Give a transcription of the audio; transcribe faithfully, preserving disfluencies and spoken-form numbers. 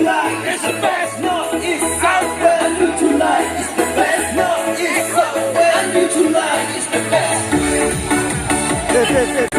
It's the best, North East South West. A new to life, it's the best, North East South West. A new to life, it's the best.